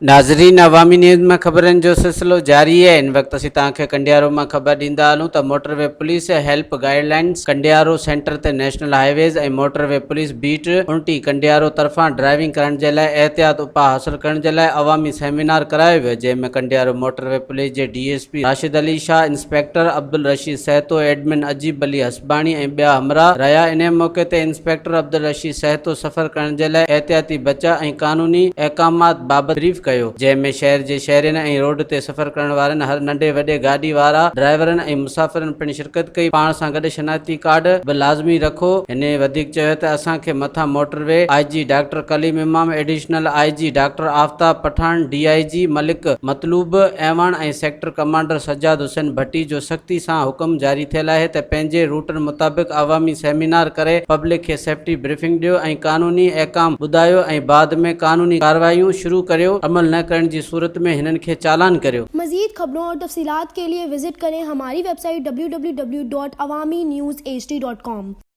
ناظرين عوامي نيوز ۾ خبرن جو سلسلو جاري آهي هن وقت اسين توهان کي ڪنڊيارو مان خبر ڏيندا هلون ته motorway police help guidelines Kandiaro centre تي national highways ۽ motorway police beat 29 Kandiaro طرفان ڊرائيونگ ڪرڻ جي لاء احتياط اپاء حاصل ڪرڻ جي لاء عوامي سيمينار ڪرايو ويو جنهن ۾ ڪنڊيارو موٽر وي پوليس جي D S P Rashid Ali Shah inspector Abdul Rasheed Sahito admin Ajeeb Ali Hasbani ۽ ٻيا همراهه رهيا انهي موقعي تي انسپيڪٽر عبدالرشيد سهتو سفر ڪرڻ جي لاء احتياطي بچاء ۽ قانوني احڪامات بابت بريف ڪيو جنهن ۾ شهر جي شهرين ۽ روڊ تي سفر ڪرڻ وارن هر ننڍي وڏي گاڏي وارا ڊرائيورن ۽ مسافرن پڻ شرڪت ڪئي پاڻ سان گڏ شناختي ڪارڊ به لازمي رکو هن وڌيڪ چيو ته اسان کي مٿان motorway I G doctor Kaleem Imam additional I G doctor Aftab Pathan D I G Malik Matloob Awan ۽ sector commander Sajjad Hussain Bhatti جو سختي سان حڪم جاري ٿيل آهي ته پنهنجي روٽن مطابق عوامي سيمينار ڪري پبلڪ کي سيفٽي بريفنگ ڏيو ۽ قانوني احڪام ٻڌايو ۽ بعد ۾ قانوني ڪارروايون شروع ڪريو عمل نه ڪرڻ جي صورت ۾ هنن کي چالان ڪريو. مزيد خبرون اور تفصيلات کے لئے وزٽ ڪرين ھماري website W W W dot Awami news H D dot com.